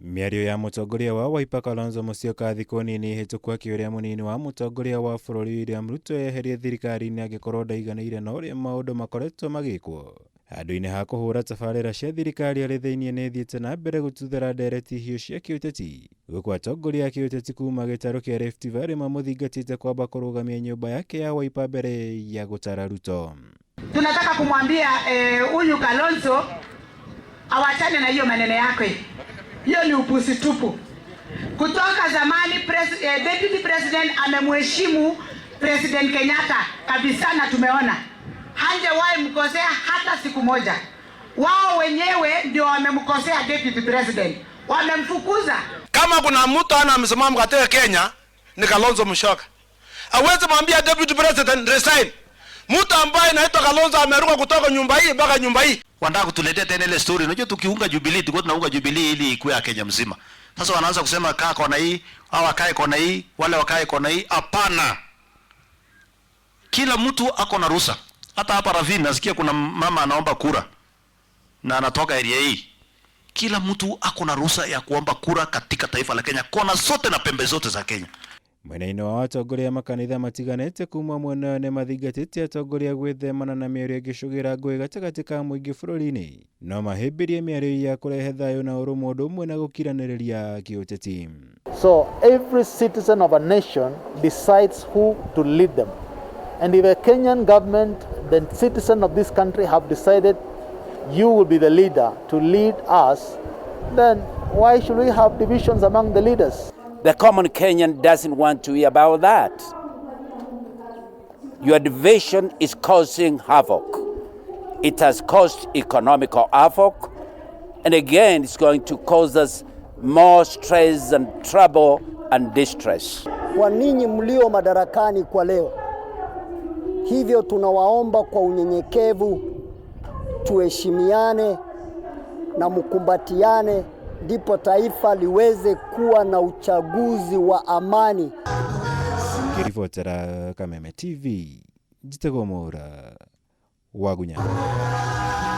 Mĩario ya mũtongoria wa Wiper Kalonzo Musyoka thikũ nini hĩtũku akĩũria mũnini wa mũtongoria wa bũrũri William Ruto eherie thirikari-inĩ angĩkorwo ndaiganĩire na ũrĩa maũndũ makoretwo magĩkwo. Handũ-inĩ ha kũhũra tabarĩra cia thirikari arĩ thĩinĩ nĩ ĩthiĩte na mbere gũtuthũra ndereti hiũ cia kĩũteti, gũkũ atongoria a kĩũteti kuma gĩtarũ kĩa Rift Valley mamũthingatĩte kwamba kũrũgamia nyũmba yake ya Wiper mbere ya gũtara Ruto. Tunataka kumwambia huyu Kalonzo awachane na hiyo maneno yake, hiyo ni upuzi tupu. Kutoka zamani deputy president amemheshimu President Kenyatta kabisa, na tumeona hanjawahi mkosea hata siku moja. Wao wenyewe ndio wamemkosea deputy president, wamemfukuza. Kama kuna mtu ana msimamo katika Kenya ni Kalonzo Musyoka. Awezi mwambia deputy president resign. Mtu ambaye anaitwa Kalonzo ameruka kutoka nyumba hii mpaka nyumba hii. Wanataka kutuletea tena ile story. Unajua tukiunga Jubilee tulikuwa tunaunga Jubilee ili ikuwe ya Kenya mzima. Sasa wanaanza kusema kaa kona hii, au wakae kona hii, wale wakae kona hii. Hapana. Kila mtu ako na ruhusa. Hata hapa Ravine nasikia kuna mama anaomba kura na anatoka area hii. Kila mtu ako na ruhusa ya kuomba kura katika taifa la Kenya, kona zote na pembe zote za Kenya. Mwena-inĩ wa atongoria a makanitha matiganĩte kuma mwena ũyũ nĩmathingatĩte atongoria gwĩthemana na mĩario ĩngĩcũgĩra ngũĩ gatagatĩ ka mũingĩ bũrũri-inĩ, no mahĩmbĩrie mĩario ya kũrehe thayũ na ũrũmwe ũndũ ũmwe na gũkiranĩrĩria kĩũteti. So every citizen of a nation decides who to lead them. And if a Kenyan government, the citizen of this country have decided you will be the leader to lead us, then why should we have divisions among the leaders? The common Kenyan doesn't want to hear about that. Your division is causing havoc. It has caused economical havoc, and again, it's going to cause us more stress and trouble and distress. Kwa ninyi mlio madarakani kwa leo, hivyo tunawaomba kwa unyenyekevu tuheshimiane na mkumbatiane, ndipo taifa liweze kuwa na uchaguzi wa amani. Ngĩribotera Kameme TV, njĩtagwo Mwaura Wagunya.